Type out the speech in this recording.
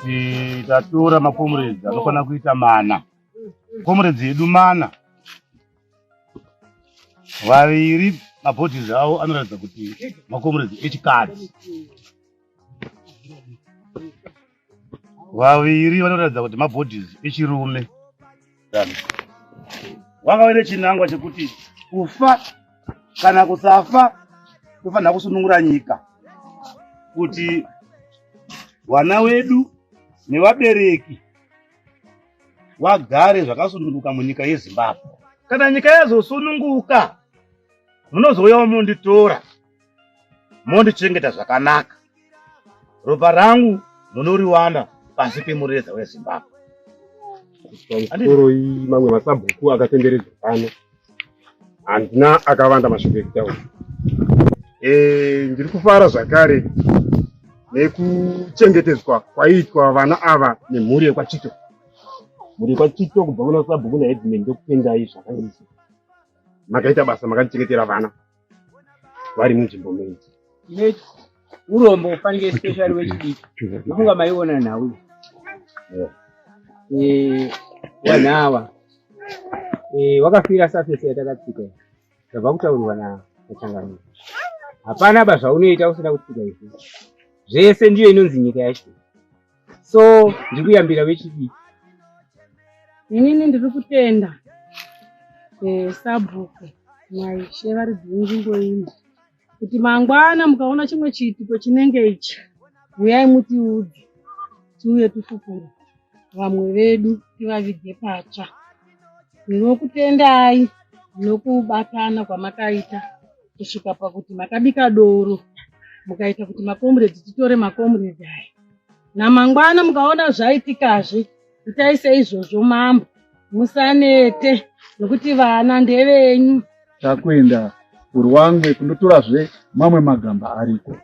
Kuti tatora makomuredzi anokwana kuita mana. Komuredzi yedu mana. Vaviri mabhodhizi avo anoratidza kuti makomuredzi echikadzi. Vaviri vanoratidza kuti mabhodhizi echirume. Wanga uine chinangwa chekuti kufa kana kusafa tofanira kusunungura nyika kuti vana wedu nevabereki wagare zvakasununguka munyika yeZimbabwe. Kana nyika yazosununguka munozouyawo monditora mondichengeta zvakanaka. Ropa rangu munoriwana pasi pemureza weZimbabwe. Pamusoroi mamwe masabhuku akatenderedzwa pano handina akawanda mashoko ekutaura. Eh, ndiri kufara zvakare nekuchengetedzwa kwaiitwa vana ava nemhuri yekwaChito. Mhuri yekwaChito kubva kuna sabhuku naheadman ndokutendai zvakanyanyisa. Makaita basa makandichengetera vana vari munzvimbo menyu. Urombo ufanike especially wechidiki. Ndofunga maiona nhau iyi. Eh, vanhu ava eh, wakafira surface yatakatsika iyi. Zvabva kutaurwa na nachangamire. Hapana ba zvaunoita usina kutsika izvi. Zvese ndiyo inonzi nyika yacho. So ndiri kuyambira vechidiki. Inini ndiri kutenda eh, sabhuku naishe vari nzvimbo ino kuti mangwana mukaona chimwe chiitiko chinenge ichi huyai mutiudze tiuye tifukure vamwe vedu tivavige patsva. Ndinokutendai nokubatana kwamakaita kusvika pakuti makabika doro mukaita kuti makomuredzi titore makomuredzi aya. Namangwana mukaona zvaitikazve itai seizvozvo mambo musanete nokuti vana ndevenyu. Takuenda kuRwangwe kundotorazve mamwe magamba ariko.